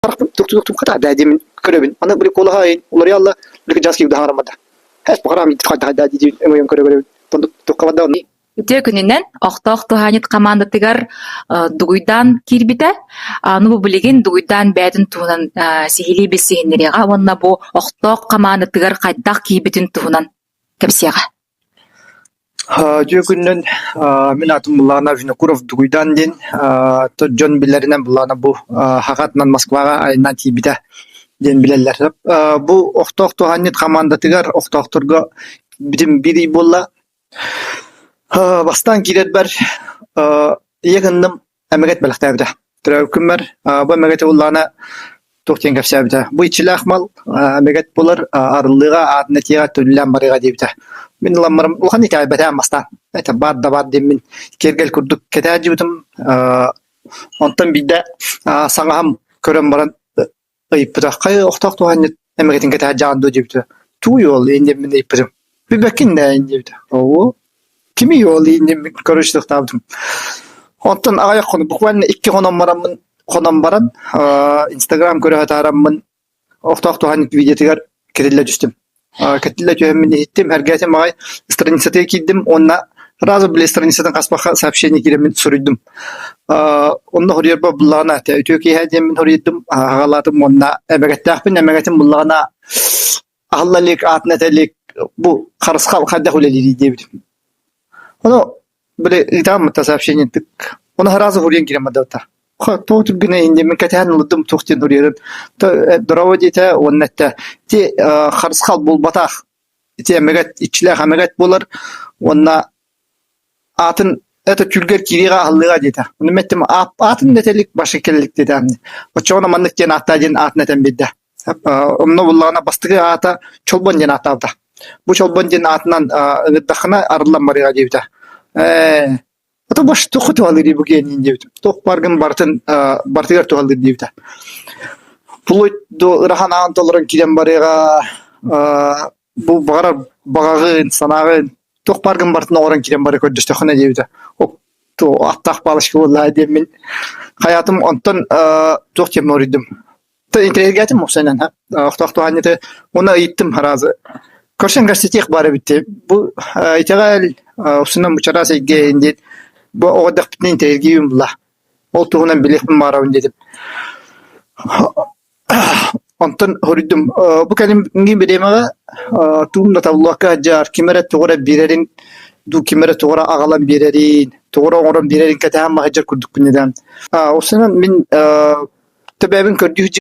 Тук-тук-тук диэмин көрөбүн. Аны били куолаһа уларыйалла, били жас киирдэ хараммата. Хэс бахарам хайда диэн өҥөйөн көрө-көрөбүн. Тук-тук Үтүө күнүнэн Охтоох туһаанньыт хамаандатыгар Дугуйдаан киирбитэ. Аны бу билигин Дугуйдаан бэйэтин туһунан сиһилии билсиһиннэриэҕэ уонна бу Охтоох хамаандатыгар хайдах киирбитин туһунан кэпсиэҕэ. Үтүө күнүнэн мин аатым Буллаана Винокуров Дугуйдаан диэн дьон билэринэн Буллаана бу хахатынан Москваҕа айаннаан тиийбитэ диэн билэллэр. Бу Охтоох туһаанньыт хамаандатыгар охтоохторго бүтүн биир ый буолла. Бастаан киирэрбэр ийэ кынным эмэгэт бэлэхтээбитэ. Төрөөбүт күммэр бу эмэгэти буллаҕына туох диэн кэпсээбитэ. Бу иччилээх мал эмэгэт буолар, арыллыыга, аатын этиэҕэ, төлүлээн барыаҕа диэбитэ. Мин ыламмарым улахан итэҕэйбэтэҕим бастаан. Это баар да баар диэммин киэргэл курдук кэтээдьибитим. Онтон биирдэ саҥаһым көрөн баран Ыйыппыта: «Хайа охтоох туһаанньыт эмэгэтин кэтэһэ дьаҕан дуо?» диэбитэ. «Тугуй ол?» диэммин ыйыппытым. «Билбэккин ээ» диэбитэ. «Оо, кимий ол?» диэммин көрө сытыахтаабытым. Онтон аҕыйах хонук, буквально икки хонон бараммын, хонон баран, Инстаграм көрө сатаараммын, охтоох туһаанньыт видеотыгар кэтиллэ түстүм. Кэтиллэ түһэммин иһиттим, эргээтим аҕай страницатыгар киирдим уонна сразу били страницатын хаспахха сообщение киирэммин суруйдум. Онно хоруйарбар буллаҕына үтүө киэһэ диэммин хоруйдум, аҕалаатым уонна эмэгэттээхпин, эмэгэтим буллаҕына аһылла илик, аатын этэ илик, бу харысхал хайдах үлэлиирий диэбитим. Ону били ыытааммыта сообщениетык, ону сразу хоруйан киирэн барда. Туох түргэнэ иһин кэтэһэн ылдым туох диэн суруйарын дорообо диэтэ уонна эттэ ити харысхал буолбатах ити эмэгэт иччилээх эмэгэт буолар уонна аатын это түүлгэр киириэҕэ аһыллыаҕа диэтэ. Ону мин эттим аатын да этэ илик башка кэлэ илик диэтэ. Оччоҕуна маннык диэн ааттаа диэн аатын этэн биэрдэ. Онно буллаҕына бастакы аата Чолбон диэн ааттаабыта. Бу Чолбон диэн аатынан ыҥырдаххына арыллан барыаҕа диэбитэ. Ээ Ото баш туохха туһалыыр бу гиэнин диэбитим. Туох баргын барытын барытыгар туһалыыр диэбитэ. Вплоть до ырахан аан толорон киирэн барыаҕа бу баҕарар баҕаҕын, санааҕын туох баргын барытын оҥорон киирэн бары көрдөстөххүнэ диэбитэ. Аттаах палочка буолла диэммин хайаатым онтон туох диэн моруйдум. Интэриэһиргээтим уопсайынан охтоох туһаанньыты уонна ыйыттым аразы. Көрсөн көрсүтүөх баар эбит Бу итэҕэл устунан бу чараас эйгэ диэн бу оҕо эрдэхпитинэ интэриэһиргиибин булла. Ол туһунан билиэхпин баҕарабын диэтим. Онтон хоруйдум бу кэлиҥҥи бириэмэҕэ тугум да табыллыбакка сылдьар, ким эрэ тугу эрэ биэрэрин дуу, ким эрэ тугу эрэ аҕалан биэрэрин, тугу эрэ оҥорон биэрэрин кэтэһэн сылдьар курдукпун диэн. Устунан мин Төбөбүн көрдүү.